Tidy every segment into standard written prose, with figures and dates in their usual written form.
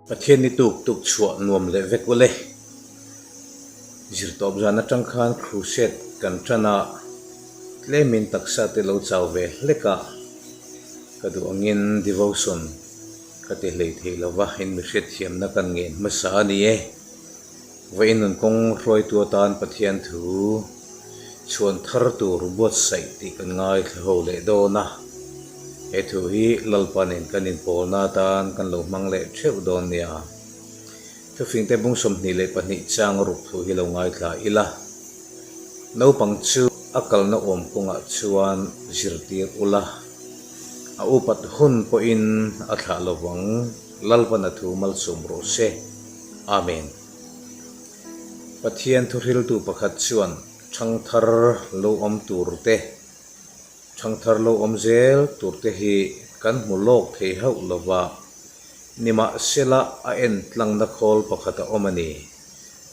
Pathian ni tuk tuk chhuah nuam leh vek ule. Zirtawp zan atang khan crusade kan tan a, tlemin taksa te lo chau ve hlek a, ka duh angin devotion ka ti hlei thei lova, in mi hriatthiamna kan ngen hmasa a ni e. Vawiin nun kawng hruaitu atan Pathian thu chhuan thar tur buatsaih tih kan ngaithla ho leh dawn a. He thu hi Lalpa nen kan inpawlna atan kan lo hmang leh theuh dawn nia. Thufingte bung 22 chang ruk thu hi lo ngaithla ila. Naupang chu a kalna awm kawngah chuan zirtir ula, a upat hun pawhin a thlah lovang. Lalpan a thu malsawm rawh se. Amen. Pathian thuhriltu pakhat chuan thangthar lo awm tur te, thangthar lo awm zel tur te hi kan hmu lawk thei hauh lova, nimahsela a en tlangna khawl pakhat a awm a ni.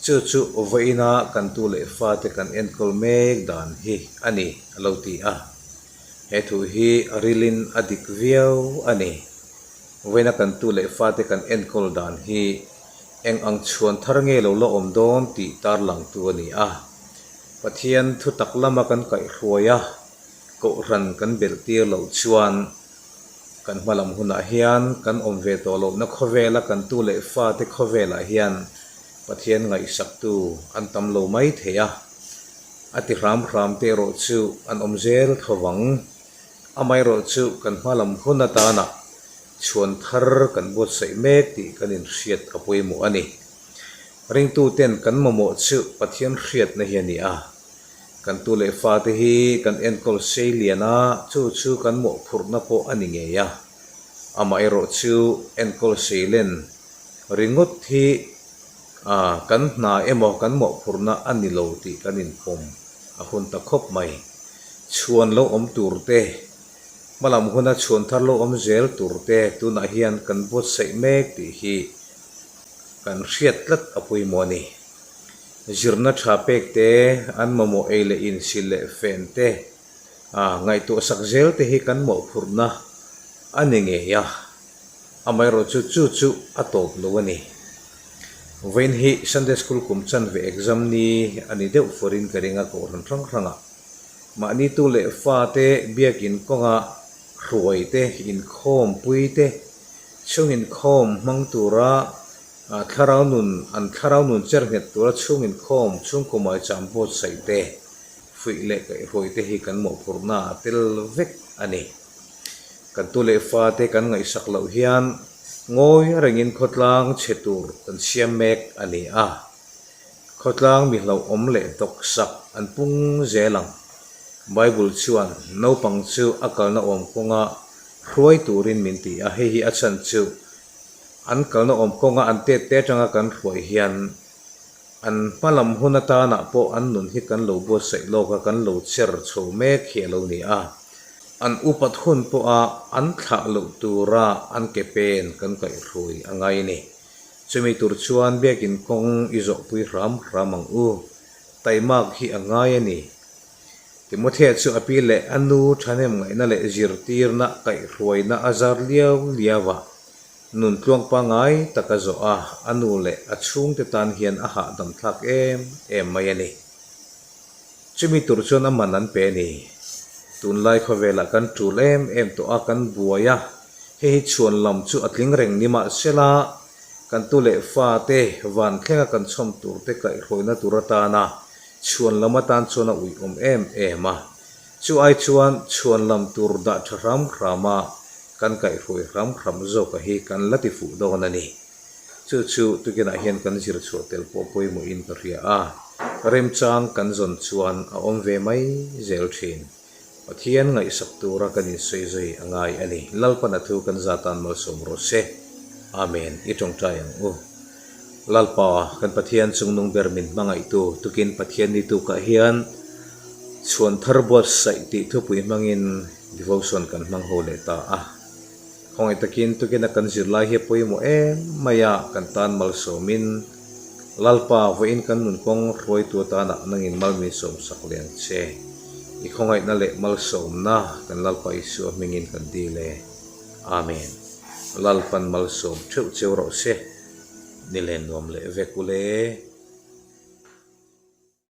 Chu chu vawiina kan tu leh fate kan enkawl mek dan hi a ni, a lo ti a. He thu hi a rilin a dik viau a ni. Vawiina kan tu leh fate kan enkawl dan hi eng ang chhuan thar nge lo la awm dawn tih tarlangtu a ni a. Pathian thu tak lama kan kaihhruai a, kohhran kan belh tir loh chuan kan hma lam hunah hian kan awm ve tawh lohna khawvela kan tu leh fate khawvelah hian Pathian ngaihsaktu an tam lo mai thei a. A ti hram hram te erawh chu an awm zel tho vang. Amaherawh chu kan hma lam hun atana chhuan thar kan buatsaih mek tih kan inhriat a pawimawh a ni. Ringtuten kan mamawh chu Pathian hriatna hi a ni a. Kan tu leh fate hi kan enkawl sei lian a, chu chu kan mawhphurhna pawh a ni ngei a. Amaherawh chu enkawl sei len ringawt hi kan hna emaw kan mawhphurhna a ni lo tih kan inpawm a hun ta khawp mai. Chhuan lo awm tur te, hmalam huna chhuan thar lo awm zel tur te tunah hian kan buatsaih mek tih hi kan hriat tlat a pawimawh a ni. Zirna tha pek te, an mamawh ei leh insil leh fen te, ngaihtuah sak zel te hi kan mawhphurhna a ni ngei a. Amaherawh chu chu chu a tawp lo a ni. Vawiin hi Sunday School kum chanve exam ni a ni deuh furin ka ring a kohhran hrang hrangah. Mahni tu leh fate biakin kawnga hruai te, inkhawmpui te, chhung inkhawm hmang tura thlarau nun an thlarau nun cher nghet tura chhung inkhawm chhungkaw maicham buatsaih te, fuih leh kaihhruai te hi kan mawhphurhna a tel vek a ni. Kan tu leh fate kan ngaihsak loh hian ngawi rengin khawtlang chhe tur kan siam mek a ni a. Khawtlang mi hlauhawm leh tawksak an pung zel ang. Bible chuan naupang chu a kalna awm kawnga hruai turin min ti a, hei hi a chhan chu an kalna awm kawnga an tet te atanga kan hruai hian an hma lam hun atanah pawh an nun hi kan lo buatsaih lawk a, kan lo cher chho mek hi a lo ni a. An upat hun pawha an thlah loh tura an ke pen kan kaihhruai a ngai a ni. Chumi tur chuan biakin kawng i zawhpui hram hram ang u. Taimak hi a ngai a ni. Timothea chu a pi leh a nu thahnem ngaihna leh zirtirna kaihhruaina a zar liau liau a. Nun tluang pangngai tak a zawh a, a nu leh a chhungte tan hian a hahdam thlak em em mai a ni. Chumi tur chuan a man an pe a ni. Tunlai khawvelah kan tul em em tawh a, kan buai a, hei hi chhuan lam chu a tling reng ni mahsela kan tu leh fa te van thlenga kan chhawm tur te kaihhruaina tur atana chhuan lam atan chuan a uiawm em em a. Chu ai chuan chhuan lam tur dah tha hram hram a, kan kaihhruai hram hram zawka hi kan la ti fuh dawn a ni. Chu chu tukinah hian kan zir chhuah tel pawh pawimawhin ka hria a, remchang kan zawn chuan a awm ve mai zel thin. Pathian ngaihsak tura kan insawi zui a ngai a ni. Lalpan a thu kan zatan malsawm rawh se. Amen. I tawngtai ang u. Lalpa, kan Pathian chungnung ber min hmangaihtu tukin Pathian ni tukah hian chhuan thar buatsaih tih thupui hmangin devotion kan hmang ho leh ta a. Khawngaih takin tukina kan zirlai hi a pawimawh em mai a, kan tan malsawmin Lalpa vawiin kan nun kawng hruaitu atana nangin mal min sawmsak leh ang che. I khawngaihna leh malsawmna kan Lalpa Isua hmingin kan dil e. Amen. Lalpan malsawm theuh cheu rawh se. Ni len nuam leh vek ule.